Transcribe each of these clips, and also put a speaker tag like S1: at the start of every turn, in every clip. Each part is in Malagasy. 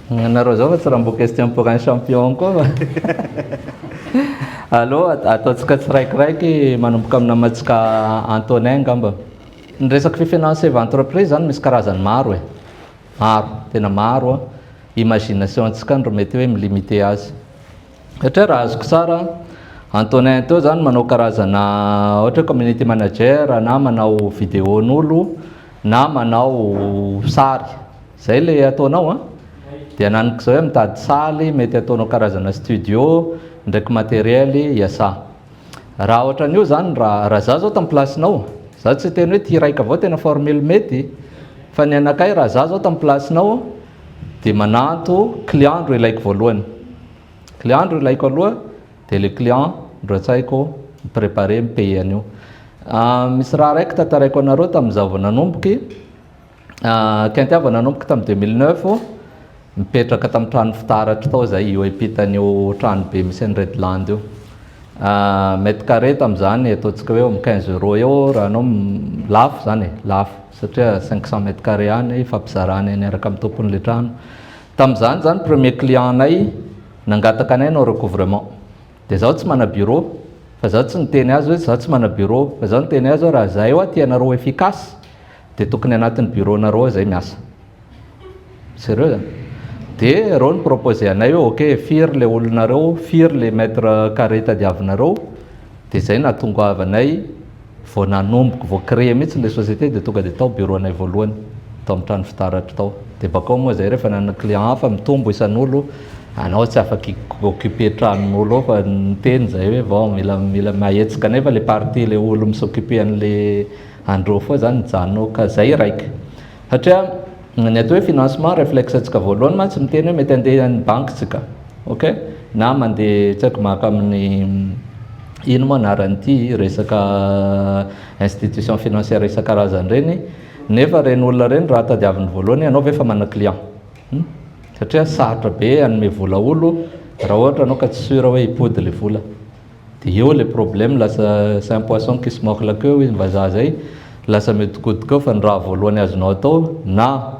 S1: Nareo zao fa tsy raha mbo question pour un champion koa fa aleo ataontsika tsiraikiraiky, manomboka amin'ny namantsika Antonin ngamba. Ny resaky fifinancer entreprise zany misy karazany maro e, maro, tena maro a. Imagination antsika no mety hoe milimité azy, satria raha azoko tsara, Antonin teo zany manao karazana ohatra hoe community manager, na manao vidéon'olo, na manao sary zay le ataonao a. Dia ananiko zao hoe mitady salle, mety ataonao karazana studio ndraiky matériel iasa. Raha ohatran'io zany, raha za zao tamin'ny placenao, za tsy teny hoe ty raika avao tena formule mety, fa ny anakay, raha za zao tamin'ny placenao, dia mananto client ro ilaiko voalohany, client ro ilaiko aloha, dia le client ro atsaiko préparer mipaye an'io. Misy raha raiky tantaraiko anareo. Tamin'izaho vao nanomboky Quintia, vao nanomboky tamin'ny 2009, mipetraka tamin'ny trano fitaratra tao zay io ampitan'io trano be misy any Redland io. Mètre carré tamin'izany ataontsika hoe eo amin'ny 15 € eo, raha anao lafo zany e, lafo, satria 500 mètre carré any fampizarana niaraka amin'ny tompon'le trano. Tamin'izany zany, premier client nay nangataka anay anao recouvrement, dia zaho tsy mana bureau, fa zaho tsy niteny azy hoe zaho tsy mana bureau, fa zaho niteny azy hoe raha zay eo a tianareo efficace, dia tokony anatin'ny bureau nareo zay miasa sérieux zany. Dia reo ny proposé anay hoe ok, firy le olonareo, firy le mètre carré tadiavinareo? Dia zay nahatonga avanay vao nanomboky, vao créé mihitsy le société, dia tonga dia tao bureau anay voalohany tao amin'ny trano fitaratra tao. Dia bakao moa zay rehefa nanana client hafa, mitombo isan'olo, anao tsy afaky occuper tranon'olo ao, fa niteny zay hoe bon, mila mahetsika, nefa le partie le olo mis'occuper an'le andreo foa zany mijanona ao. Ka zay raiky, satria ny atao hoe financement, réflexe antsika voalohany mantsy miteny hoe mety andeha ny banque tsika, ok, na mandeha tsy haiko maka amin'ny ino moa anaran'ity resaka institution financière isan-karazany reny. Nefa reny olona reny, raha tadiaviny voalohany anao ve efa mana client, Satria sarotra be anome vola olo raha ohatra anao ka tsy sûr hoe hipody le vola. De eo le problème, lasa c'est un poisson qui se mord la queue izy mbazaha zay, lasa mihodikotika eo. Fa ny raha voalohany azonao atao, na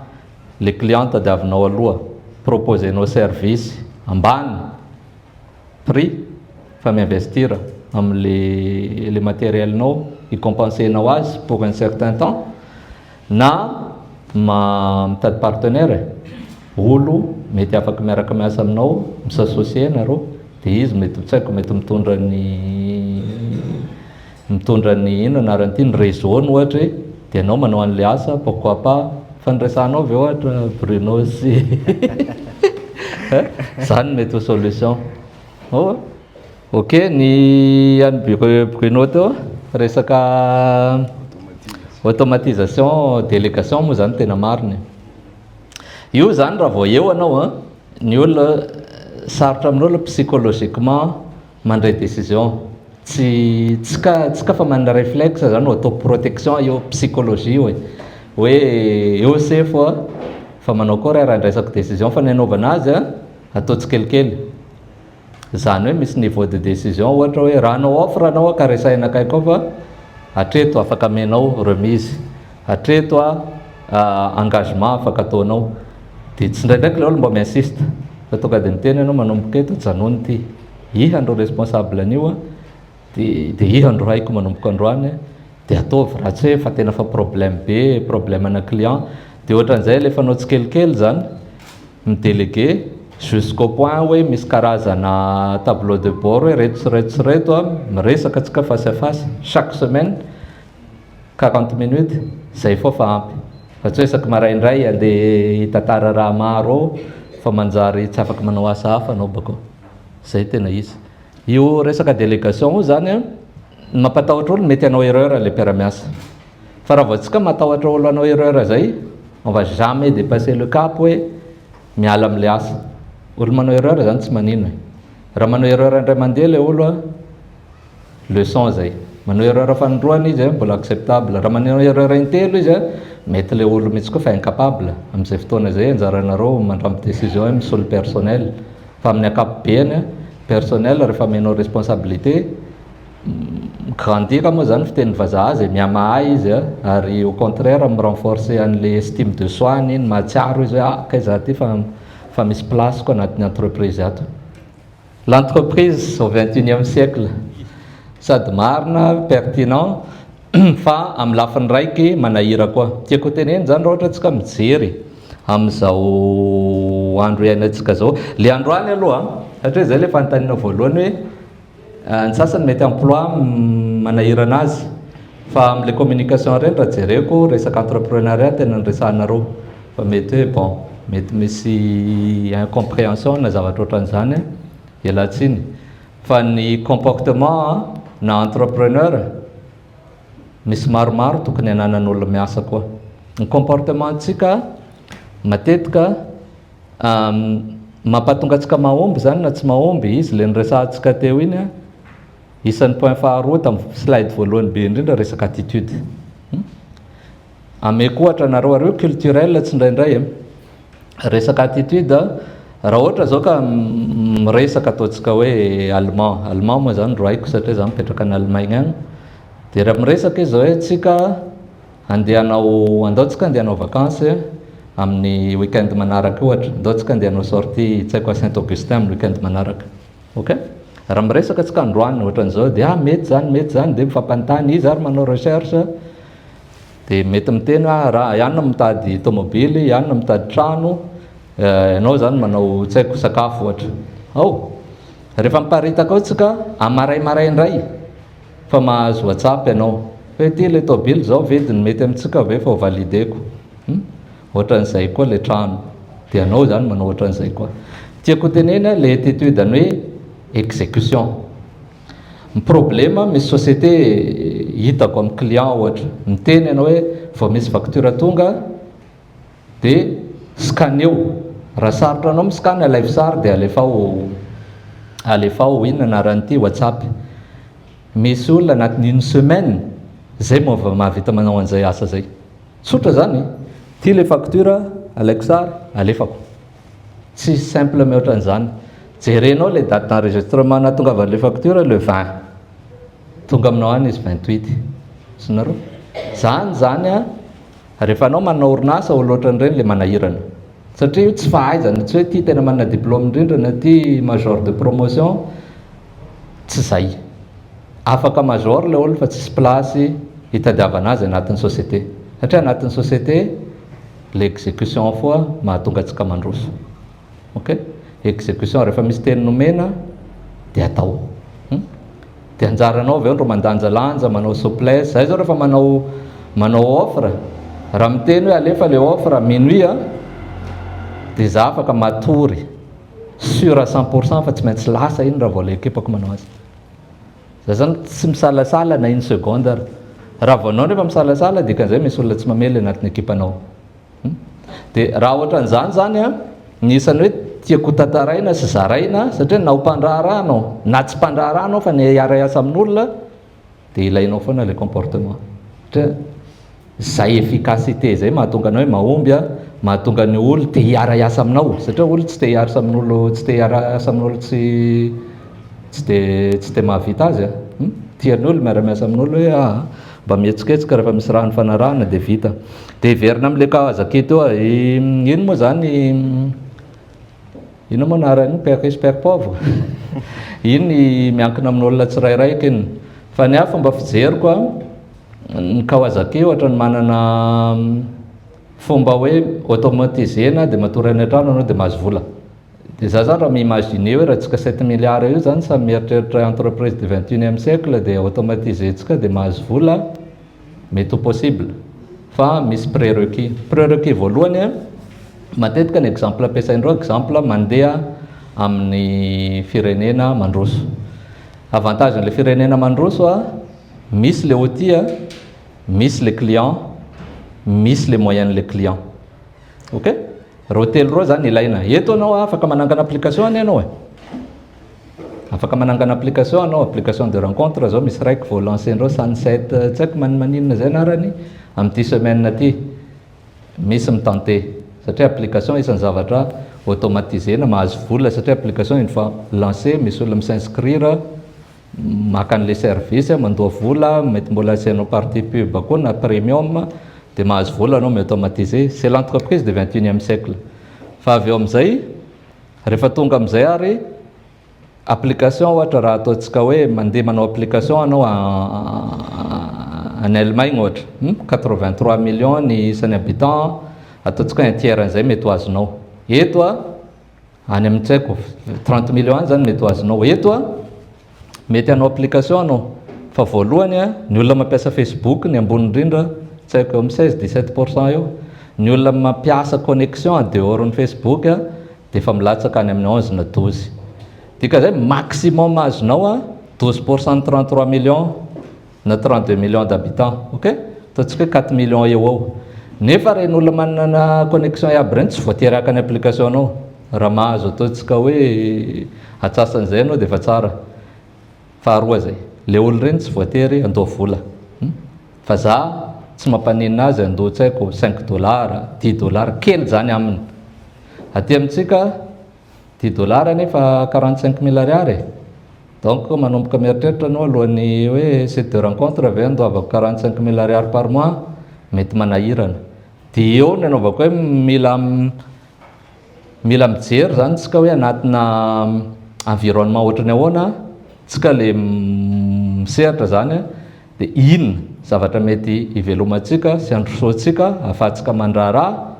S1: le client tadiavinao aloha, proposenao service ambany prix fa miinvestir am'le le matérielnao hicompensenao azy pour un certain temps, na ma mitady partenaire, olo mety afaky miaraka miasa aminao, mis'associer nareo, de izy mety tsy haiko mety mitondra ny ino anaran'ity, ny réseau ny ohatra hoe, de anao manao an'le asa. Pourquoi pas fandraisanao avy ohatra Bruno sy zany mety ho solution. Oh, ok, ny any Bruno teo, resaka automatisation, délégation moa zany tena marina io zany. Raha vao eo anao a, ny olona sarotra amin'olo psychologiquement mandray décision, tsy ka fa manana réflexe zany atao protection io, psychologie io e, hoe eo sefo a fa manao koa raha andraisako décision. Fa ny anaovana azy a, atao tsikelikely zany, hoe misy niveau de décision. Ohatra hoe raha anao offre anao a, ka resahina akaiky ao fa atreto afaka amenao remise, atreto a engagement afaka ataonao, de tsy ndraindraiky le olo mba miinsiste, fa tonga de miteny anao: manomboka eto janony ty, iha andro responsable an'io a, de iha andro haiko manomboka androany, de ataovy. Raha tsy hoe fa tena fa problème be, problème ana client, de ohatran'izay le fanao tsikelikely zany, midélégué jusqu'au point hoe misy karazana tableau de bord hoe reto sy reto sy reto a, miresaka atsika face à face chaque semaine 40 minutes, zay foa fa ampy, fa tsy hoe isaky maraindray andeha hitantara raha maro ao, fa manjary tsy afaky manao asa hafa anao bakao. Zay tena izy io. Resaka délégation io zany a, mampatahotra olo mety hanao erreur le mpiara-miasa, fa raha vao antsika matahotra olo hanao erreur zay, on va jamais dépasser le cap hoe miala am'le asa. Olo manao erreur zany tsy manino e. Raha manao erreur indray mandeha le olo a, leçon zay. Manao erreur fanindroany izy a, mbola acceptable. Raha manao erreur intelo izy a, mety le olo mihitsy koa fa incapable. Am'izay fotoana zay, anjaranareo mandramby décision hoe misolo personnel. Fa amin'ny ankapobeny a, personnel rehefa amenao responsabilité, grandir moa zany fiteny vazaha azy, mihamahay izy a, ary au contraire mirenforcer an'le estime de soi ny iny, mahatsiaro izy hoe ah, kay za ty fa Fa misy place-ko anatin'ny entreprise ato. L'entreprise au 21e siècle. Sady marina, pertinent, fa amin'ny lafiny raiky manahira koa. Tiako teneny zany raha ohatra antsika mijery amin'izao andro iainantsika zao. Le androany aloha, satria zay le fanontaniana voalohany hoe ny sasany mety emploi manahirana azy, fa amin'le communication reny raha jereko, resaka entrepreneuriat tena nyresahanareo, fa mety hoe bon, mety misy incompréhension na zavatra ohatran'izany, ialantsiny. Fa ny comportement na entrepreneur misy maromaro tokony ananan'olona miasa koa. Ny comportement ntsika matetika mampatonga antsika mahomby zany na tsy mahomby izy, le nyresahantsika teo iny a, isan'ny point faharoa tamin'ny slide voalohany be indrindra, resaka attitude. Ameko ohatra anareo, areo culturel tsy indraindray resaka attitude. Raha ohatra zao ka miresaka, ataontsika hoe allemand, allemand moa zany ro haiko satria za mipetraka any Allemagne agny, de raha miresaka izy zao hoe tsika andeha hanao, andao tsika andeha hanao vacance amin'ny weekend manaraka ohatra, andao tsika andeha hanao sortie, tsy haiko, à Saint Augustin amin'ny weekend manaraka, ok. Raha miresaka tsika androany ohatran'izao, de ah, mety zany, mety zany, de mifampanontany izy ary manao recherche, de mety miteny hoe raha ianona mitady tomobily, ianona mitady trano, ianao zany manao, tsy haiko, sakafo ohatra ao. Rehefa miparitaka ao tsika amaraimaraindray, fa mahazo WhatsApp ianao hoe ty le tobily zao vidiny, mety amintsika ve fa ho valideko? Ohatran'izay koa le trano, de anao zany manao ohatran'izay koa. Tiako tenena le attitude any hoe exécution. Ny problème, misy société hitako amin'ny client ohatra, miteny ianao hoe vao misy facture tonga de scaneo. Raha sarotra anao miscan, alaivo sary de alefao, alefao inona anaran'ity, WhatsApp. Misy olona anatin'ny une semaine zay moa mahavita manao an'izay asa zay. Tsotra zany, ty le facture, alaiko sary, alefako. Tsy simple mihoatra an'izany. Jerenao le date d'enregistrement nahatongavan'le facture, le 20, tonga aminao any izy 28 synareo zany. Zany a, rehefa anao manao orinasa olo ohatran'ireny le manahirana, satria io tsy fahaizana, tsy hoe ty tena manana diplôme indrindra na ty major de promotion, tsy zay. Afaka major le olo fa tsisy place hitadiavana azy anatin'ny société, satria anatin'ny société l'exécution foa mahatonga antsika mandroso. Ok, exécution, rehefa misy teny nomena de atao, De anjaranao avy eo ndro mandanjalanja, manao souplesse. Zay zao rehefa manao offre, raha miteny hoe alefa le offre minuit a, de za afaka matory sûr à 100% fa tsy maintsy lasa iny raha vao le ekipako manao azy. Za zany tsy misalasala na une seconde. Ary raha vao anao nefa misalasala, dikan'izay misy olona tsy mamely anatin'ny ekipanao. De raha ohatran'izany zany a, ny isany hoe tiako tantaraina sy zaraina, satria na ho mpandraharaha anao na tsy mpandraharaha anao, fa ny hiara-hiasa amin'olona de ilainao foana le comportement, satria zay efficacité zay mahatonga anao hoe mahomby a, mahatonga ny olo te hiara-hiasa aminao, satria olo tsy te hiasa amin'olo, tsy te hiara-hiasa amin'olo tsy de mahavita azy a. Tian'ny olo miara-miasa amin'olo hoe ah, mba mihetsiketsika rehefa misy raha ny fanarahana de vita. De hiverina amin'le Kawasaki teo a, ino moa zany, ino moa anarany, père riche, père pauvre iny, miankina amin'olona tsirairaiky iny. Fa ny ahy, fomba fijeriko a, ny Kawasaki ohatra ny manana fomba hoe automatisena, de matory any an-trano anao de mahazo vola. De za zany raha miimagine hoe raha tsika 7 milliards io zany samy mieritreritra entreprise du 21e siècle, de automatisé-tsika de mahazo vola, mety ho possible, fa misy prérequis. Prérequis voalohany a, matetika ny exemple ampiasaindreo, exemple mandeha amin'ny firenena mandroso, avantage n'le firenena mandroso a, misy le outil a, misy le client, misy le moyen le client. Ok, reo telo reo zany ilaina eto. Anao afaka manangana application any ianao e, afaka manangana application anao, application de rencontre zao misy raiky vao lancendreo, Sunset, tsy haiko manimaninona zay anarany, amin'ity semaine ty misy mitante, satria application isan'ny zavatra automatisena mahazo vola, satria application une fois lancé, misy olona mi-s'inscrire, maka an'le service, mandoa vola, mety mbola asianao partie pub koa na premium, de mahazo vola anao, mi-automatisé. C'est l'entreprise du 21e siècle. Fa avy eo amin'izay Rehefa tonga amin'izay ary application, ohatra raha ataontsika hoe mandeha manao application anao en Allemagne ohatra, 83 millions ny isan'ny habitant, ataontsika hoe un tiers an'izay mety ho azonao eto a, any amin'ny, tsy haiko, 30 millions any zany mety ho azonao eto a. Mety hanao application anao, fa voalohany a, ny olona mampiasa Facebook ny ambony indrindra, tsy haiko, eo amin'ny 16-17 % eo. Ny olona mampiasa connexion en dehors ny Facebook a, de efa milatsaka any amin'ny 11 na 12. Dika zay, maximum azonao a, 12 % ny 33 millions na 32 millions d'habitants, ok, ataontsika hoe 4 millions eo eo. Nefa reny olona manana connexion iaby reny tsy voatery haka ny application anao. Raha mahazo ataontsika hoe atsasan'izay anao, de efa tsara. Faharoa zay, le olo reny tsy voatery andoa vola, Fa za tsy mampaninona azy andoa, tsy haiko, 5 dollar, 10 dollar, kely zany aminy. Aty amintsika 10 dollar nefa 45 000 ariary e. Donc manomboka mieritreritra anao alohan'ny hoe site de rencontre ve andoavako 45 000 ariary par mois? Mety manahirana. De eo ny anaovako hoe mila mijery zany tsika hoe anatina environnement ohatrany ahoana tsika le misehatra zany a, de inona zavatra mety ivelomantsika sy androsoantsika ahafahantsika mandraharaha,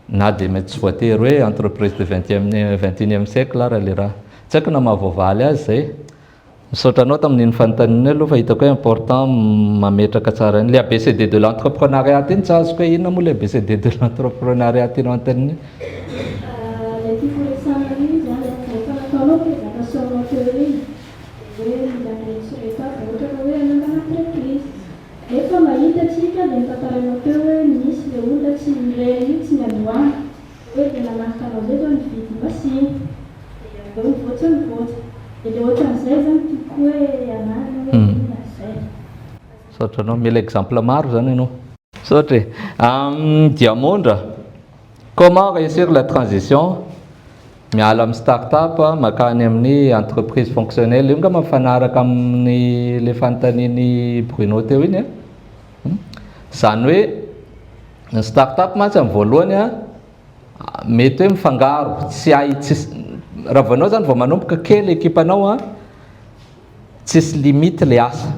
S1: na de mety tsy voatery hoe entreprise de vingtième, 21e siècle ara le raha. Tsy haiko na mahavoavaly azy zay. Misaotra anao tamin'iny fanontaniana aloha, fa hitako hoe important mametraka tsara le ABCD de l'entrepreneuriat iny. Tsy azoko hoe inona moa le ABCD de l'entrepreneuriat iny antaniny.
S2: Le tiako resahana iny zany, rehefa nataonao présentation teo iny hoe mila reto sy reto aby ohatra ka hoe anangana entreprise, nefa mahita atsika le nitantarainao teo hoe misy le olona tsy reny io, tsy miandohana hoe le nanaraka anao zay zao nividy machine, de aveo nivoatra nivoatra, de le ohatran'izay zany tiako hoe anarina hoe inona zay.
S1: Saotra anao, mila exemple maro zany ianao. Saotra e. Diamondra, comment réussir la transition miala amin'ny start-up makany amin'ny entreprise fonctionnelle? Io nga mampifanaraka amin'ny le fanontaniany Bruno teo iny a. Zany hoe ny start-up mantsy amin'ny voalohany a, mety hoe mifangaro, tsy hay, tsisy raha vao anao zany vao manomboka kely ekipanao a, tsisy limite le asa,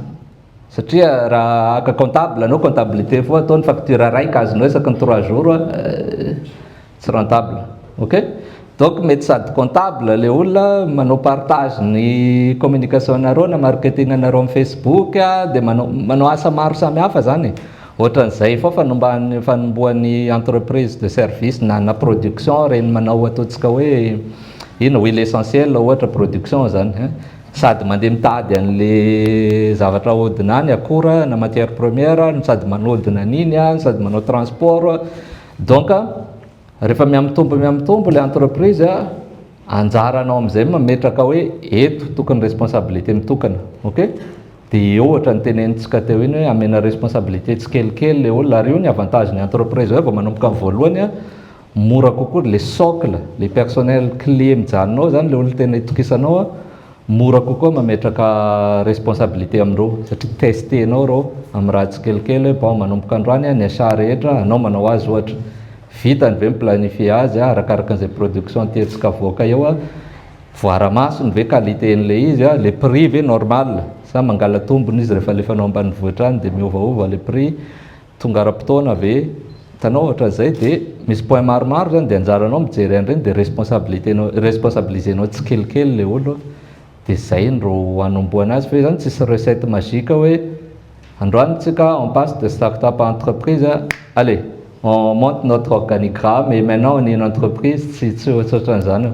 S1: satria raha aka comptable anao, comptabilité fo atao, ny facture raika azonao isaky ny 3 jours a, tsy rentable, ok. Donc mety sady comptable le olona, manao partage ny communication anareo na marketing anareo amin'ny Facebook a, de manao asa maro samy hafa zany. Ohatran'izay fao fanombany fanombohan'ny entreprise de service na production reny, manao ataontsika hoe ino, huile essentielle ohatra, production zany hein. Sady mandeha mitady an'le zavatra ahodina any, akora na matière première, no sady manodina an'iny a, sady manao transport. Donc rehefa mihamitombo mihamitombo le entreprise a, anjaranao am'izay mametraka hoe eto tokony responsabilité mitokana, ok. De eo ohatra ny tenenitsika teo iny hoe amena responsabilité tsikelikely le olona, ary io ny avantage ny entreprise hoe vao manomboka amin'ny voalohany a, mora kokoa le socle, le personnel clé mijanona ao zany, le olona tena itokisanao a, mora kokoa mametraka responsabilité amindreo, satria testenao reo amin'ny raha tsikelikely hoe bon, manomboka androany a, ny achat rehetra anao manao azy ohatra, vitany ve miplanifie azy a, arakaraka an'izay production tiantsika avoaka eo a, voara-masony ve qualité n'le izy a, le prix ve normal sa mangala tombony izy rehefa alefanao ambanivohitra any de miovaova le prix, tonga ara-potoana ve, hitanao, ohatran'izay. De misy point maromaro zany, de anjaranao mijery an'ireny, de responsabilité-nao, responsabilisenao tsikelikely le olo, de zay no anomboana azy. Fa io zany tsisy recette magique hoe androany tsika on passe de start-up à entreprise, allez, on monte notre organigramme et maintenant on est une entreprise. Tsy ohatran'izany io.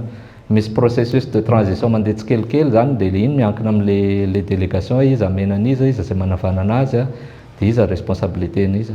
S1: Misy processus de transition mandeha tsikelikely zany, de le iny miankina am'le le délégation, iza amena an'iza, iza zay manavanana azy a, de iza responsabilité n'iza.